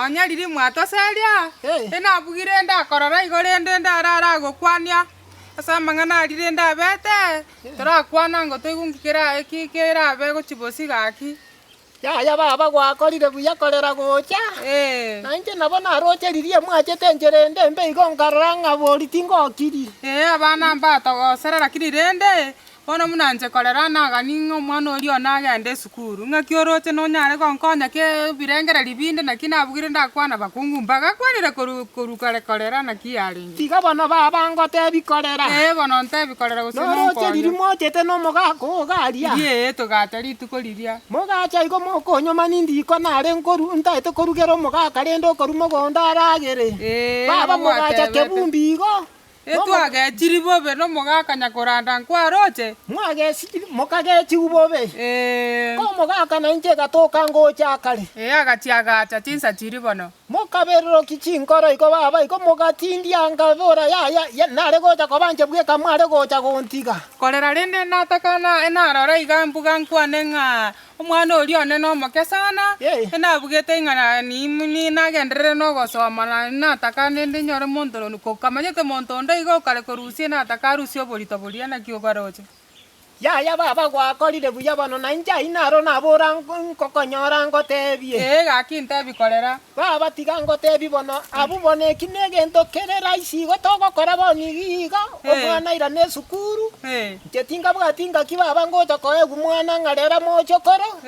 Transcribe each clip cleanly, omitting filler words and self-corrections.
Nonya riria mwatoseria, Eh. enabugire ndakorora igo rende ndarara agokwania ase amang'ana aria rende abete, torakwana ngotoigwe nki kera ki kerabe gochia bosio gaki. Yaya baba gwakorire buya korera gocha, Ee. na inche nabo naroche riria mwachete enchera ende embe igo nkarora ng'a bori tingokiri. Ee, abana mbatogosera lakini rende Bono buna inche korera nagani ng'a omwana oria one agende esukuru, ng'aki oroche nonyare gonkonya ki ebirengererio binde naki nabugire ndakwana bakungu mbagakwanire korwa korwa kare korera naki yarenge. Tiga bono baba ngotebi korera. Ee bono ntebi korera gose Noroche nonkonye. riria mochete nomogaka oo iga aria. Riria ee togacha rituko riria. Mogacha igo mokonyomani ndiko nare nkoru ntaete korugera omogaka rende okorwa mogondo aragere. Ee Baba nabo mogacha gwatebete. kebumbi igo. Etwagechiri bobe nomogaka nyakoranda nkwaroche. Mwagechiri mokagechigwa bobe. Ee. Ko omogaka nainche egatoka ngocha kare. Ee agachia agacha chinsa chiria bono. Mokabererokia chinkoro igo baba igo mogatindia nkabora yaya ya nare gocha koba inche bweka mware gocha gontiga. Korera rende nataka na narora iga mbuga nkwane ng'a Omwana oria one nomoke sana, enabugete ing'a nagenderere nogosoma na nataka rende nyore monto kokamanyete monto onde iga okare korusia nataka arusie oborito boria naki okaroche. Yaya baba gwakorire buya bono na inche ayio naro nabora nkokonyora ngotebie. Ee gaki ntebi korera. Baba tiga ngotebie bono abwo bono eki negento kere rahisi igo togokora bono iga iga omwana airane esukuru. Inche tingabwati ngaki baba ngocha koegwa mwana ng'a rera mochokoro,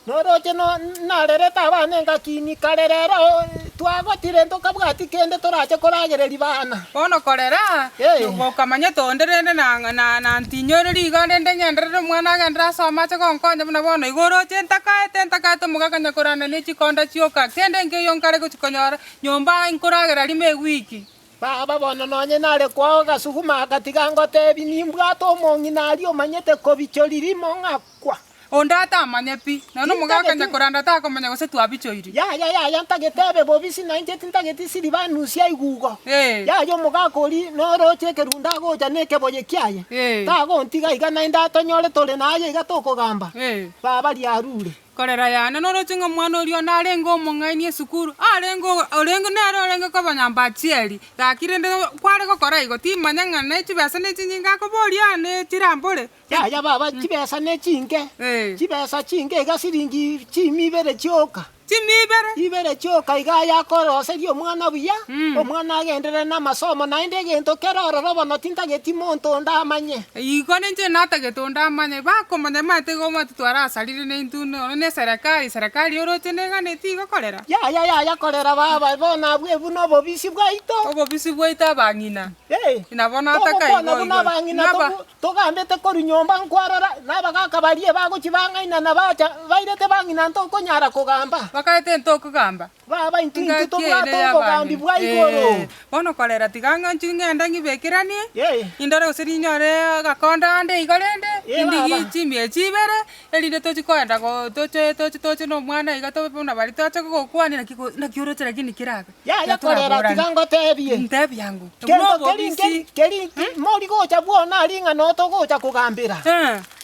noroche no narerete abana engaki ini kare rero twagotire ntokabwati kende torache koragereria bana. Bono korera, okamanyete onde rende na na na ntinyoreri iga rende ng'enderere omwana agenderere asome ache gonkonya buna bono igo oroche ntakaete ntakaete omogaka nyakoranda ne chikonda chioka, kende nkeiyo nkare gochi konyora nyomba nkoragera rimo ewiki. Baba, bono nonye nare kwao gasuguma aka, tiga ngotebi, nimbwate omong'ina aria omanyete kobichoria rimo ng'akwa. Onde atamanye pi, nonya omogaka Tintageti. nyakoranda takomanya gose twabichoirie. Yaya, yaya, ntagete ebe bobisi, na inche tintageti Silivanusi aigwe igo. Ee. Yaya, omogaka oria noroche ekerundo agocha nekeboye kiaye, Ee. tagontiga iga naende atonyore tore naye iga tokogamba. Ee. Baba riarure. Korera yane noroche ng'a omwana oria one arenge omong'aini esukuru, arenge orenge nere orenge koba nyambachieri, gaki rende kware gokora igo timanya ng'a ne chibesa ne chinyinga akoboria ne chirambore. Yaya baba chibesa ne chinke, chibesa chinke iga siringi chimi ibere chioka. Chimi ibere? Ibere chioka iga aye akoroseria omwana buya, omwana agenderere namasomo naende egento kere ororo bono tintageti monto onde amanye. Igo ninche natagete onde amanye, bakomanya maete igo omanyete twarasarire naintwe nonya ne eserekari, eserekari oroche neganeti igo korera. Yaya yaya korera baba, bono abwo ebu nobobisi bwaito. Obobisi bwaito abang'ina. Ee, Nabo nataka igo togokwana buna igo. abang'ina Naba. tobu togambete korwa nyomba nkwarora, na abagaaka baria bagochia bang'ainana bacha, bairete bang'ina ntokonyara kogamba. Bakaete ntokogamba. Baba intwe intwe Engaki tobwate ere obogambi y'abang'ina. bwa igoro. Ee, bono korera tiga ng'a inche ng'ende ng'ibekeranie, Ee. indore gose ninyore agakondo ande igo rende, Ee, indigi baba. chimia chibere, erinde tochi koenda go toche toche toche na omwana iga tobe buna baria toche gokwania naki go naki oroche lakini kerabe. Yaya korera, tiga ngotebie. Ntebie ango. Kento keri nkeri keri mori gocha bwona aria ng'a noo togocha kogambera.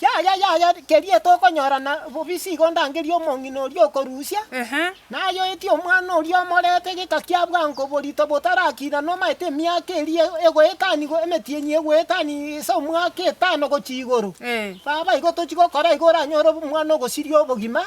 Yaya yaya keria etokonyora na bobisi igo ndangerie omong'ina oria okorusia, nayoetie omwana oria omorete geka kia bwango borito botarakina nomaete emiaka eria egoetani emetienyi egoetani ase omwaka etano gochia igoro. Baba igo tochi gokora igo oranyore omwana ogosiria obogima,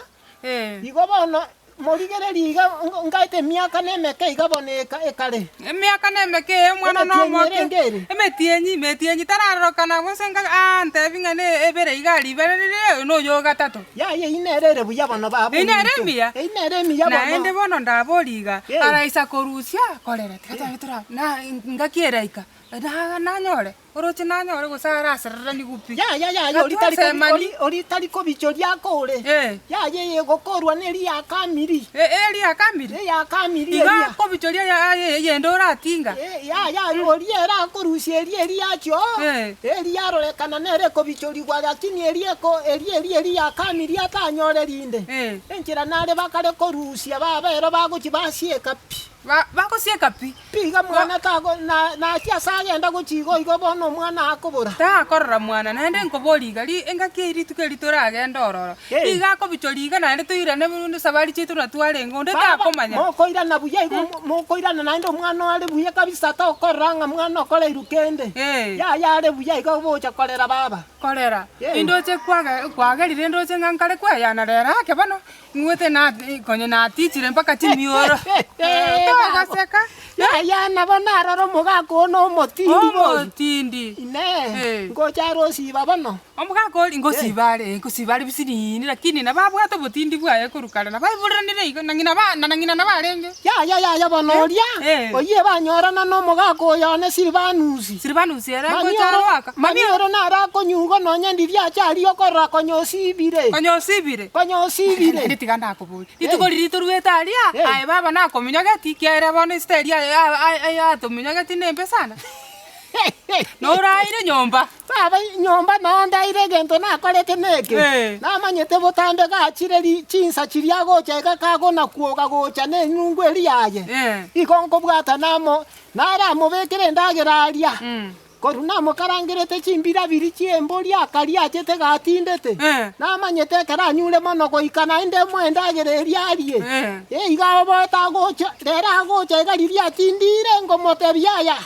Igo bono morigererie iga ngaete emiaka nemeke iga bono ekare. Emiaka nemeke eye omwana Emetienyi nomoke. erenge ere. Emetienyi, emetienyi tararorokana gose nka antebie ng'a ne ebere iga ribere rire oyo noyo o gatato. Yaya eyio nere ere buya bono baba Eyio nere ominto. emiya? Eyio nere emiya bono. Naende bono ndaborie iga, Eh. araisa korusia korera tiga twabe tora na ngaki eraika, na nanyore. Oroche nanyore gose arasereraniwe pi. Yaya, yaya, ori tari kobi, Gatwasemani. ori, ori tari kobichoria akore. Eh. Yaya eye egokorwa neri ya kamiri. E- eri ya kamiri. Eya kamiri Iga eria. akobichoria ya- ya- eyende oratinga. Eh, yaya, oria ere akorusia eria eria yachia oo. Eh. Eria yarorekana nere ekobichorigwa lakini eria eko eria eria eria ya kamiri atanyore rinde. Eh. Enchera nare bakare korusia baba ero bagochia basieka pi. Ba bagosieka pi. Pi iga mwana tago na nachia ase agenda gochia igo igo bono omwana akobora. Takorora mwana, naende nkoboria iga, ri engaki eye rituko eri toragende ororo, iga akobichoria iga naende toirane buna esabari chiaito buna twarenge, onde Baba, takomanya. mokoirana buya igo mo- mokoirana naende omwana oo are buya kabisa tokorora ng'a mwana okoreirwe kende. Yaya are buya igo gocha korera baba. Korera, indoche kwage kwagerire ndoche ng'a nkare kweyana rero ake bono, Ing'wete na konya natichire mpaka chimioro. Togoseka. Yaya nabo narora omogaka oo nomotindi bori. Omotindi. Inee! Ngocha are osiba bono? Omogaka oria ngosiba are, ngosiba are bisinini, lakini nabo abwate obotindi bwaye korwa kare, nabo aiboreranire igo, na ng'ina ba na ng'ina nabo arenge. Yaya yaya bono oria, oyio banyorana nomogaka oyo one Silvanusi. Silvanusi ere ngocha aroaka. Mamioro naro akonyugwa nonya ndiria ache aria okorora konya osibire. Konya osibire. Konya osibire. Naende tiga ndakoborie, rituko riria toruete aria, aye baba nakominyogeti, ekiagera bono esita eria aye atominyogeti nembe sana. Noraire nyomba. Baba nyomba nao ndaire egento nakorete neke, namanyete botambe gachire ri chinsa chiria agocha iga kagona kwoga gocha nenyungu eria yaye. Igo nkobwata namo naramobekere endagera aria. Korwa namokarangerete chimbirabiri chi'embori akaria achete gatindete, namanyete ekero anyure mono goika naende emoe endagera eria arie. Ee, iga oboete agocha, rero agocha iga riria atindire, ngomotebia aya,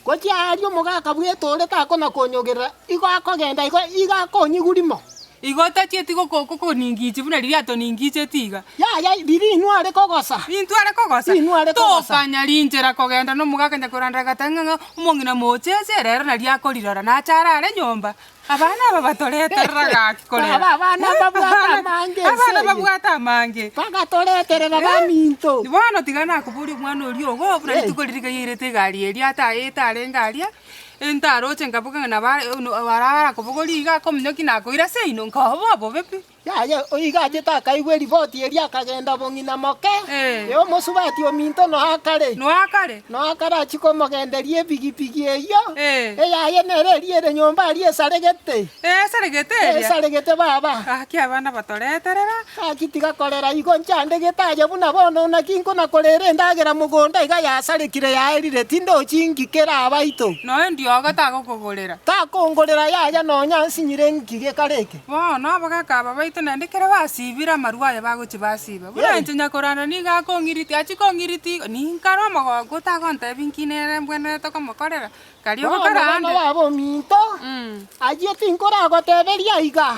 Gochia aaria omogaka bw'etore takona konyogerera, igo akogenda igo, igo akonyigwa rimo. Igo tachieti gokoningichia buna riria atoningichetie iga. Yaya, riria inwe are kogosa. Intwe are kogosa. Inwe are kogosa. Tokanya inchera kogenda nomogaka nyakoranda agateba ng'a omong'ina mocheche rero nario akorirora nache arare nyomba. Abana aba batoreterera gaki korera. Baba abana mbabwate amange ense Abana eye. babwate amange. Bagatoreterera baminto. Bono tiga nakoboria omwana oria ogo buna rituko riria riria yairete egari eria ataete arenge aria. Ntaroche nkaboka ng'a nabo are arakobogoria iga akominyokia nakoira seino, nkaoboa bobe pi. Yaya, oyio iga achete akaigwa eriboti eria akagenda bong'ina moke, ee omosubati ominto noa akare. Noa akare. Noa akare achie komogenderia epigipigi eyio, eyaye nere eria ere nyomba aria esaregete. Esaregete eria. Esaregete baba. Gaki abana batoreterera. Gaki tiga korera igo nchandegete aye buna bono naki nkona-korera endagera mogondo iga yasarekire yaerire, tindochi inki kere abaito. Noe ndiogo tagokogorera. Takongorera yaya nonya nsinyire inki gekare eke. Bono abagaka aba baito naende ekero basibire amarwa aya bagochia basiba, buna inche nyakoranda nigo akong'iritia, achie kong'iritia igo, ninkare omogooko otagontebia inki nere mbwenerete komokorera, karia Bono ogokora bono ande. baba ominto, ayio tinkoragoteberia iga.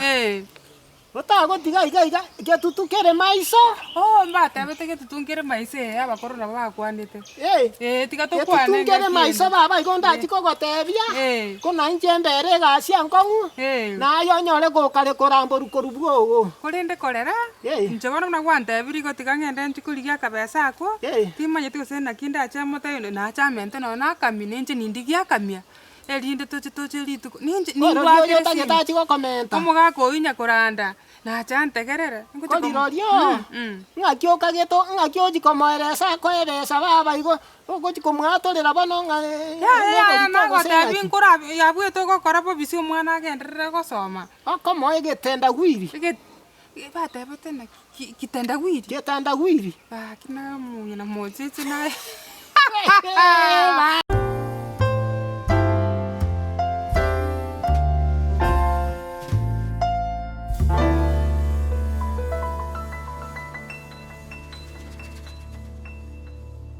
Otagotiga iga iga getutu kere maiso. Oh, mbatebete getutu nkere maiso ee, abakoro nabo bakwanete. Ee, Ee, tiga tokwane getutu nkere engaki maiso ende. baba igo ndachie kogotebia, Ee. ko nainche mbere egasi enkong'u, Ee. naye onyore gokare koramborwa korwa bwogo. Korende korera, Ee. inche bono buna gwantebirie igo tiga ng'ende nchie korigia akabesa akwo, Ee. timanyeti gose naki ndache motebi onde, nache amente nonya na akamia, ninche nindigie akamia. Erinde toche toche rituko, ninche Korori ningwakere oyo otagete esimi. achie gokomenta. Omogaka oyio nyakoranda, nache antegerere, ngocha Kori komo rorio, mm. ng'aki okagete ng'aki ochia komoeresa akoeresa baba igo, ogochia komwatorera bono ng'a Yaya yaya noborito gose nagotebi ng'aki. nkora yabuete ogokora bobisi omwana agenderere gosoma. Okomoa egetendagwiri. Ege batebete naki ki kitendagwiri? Getendagwiri. Gaki naye omong'ina mocheche naye. Ba.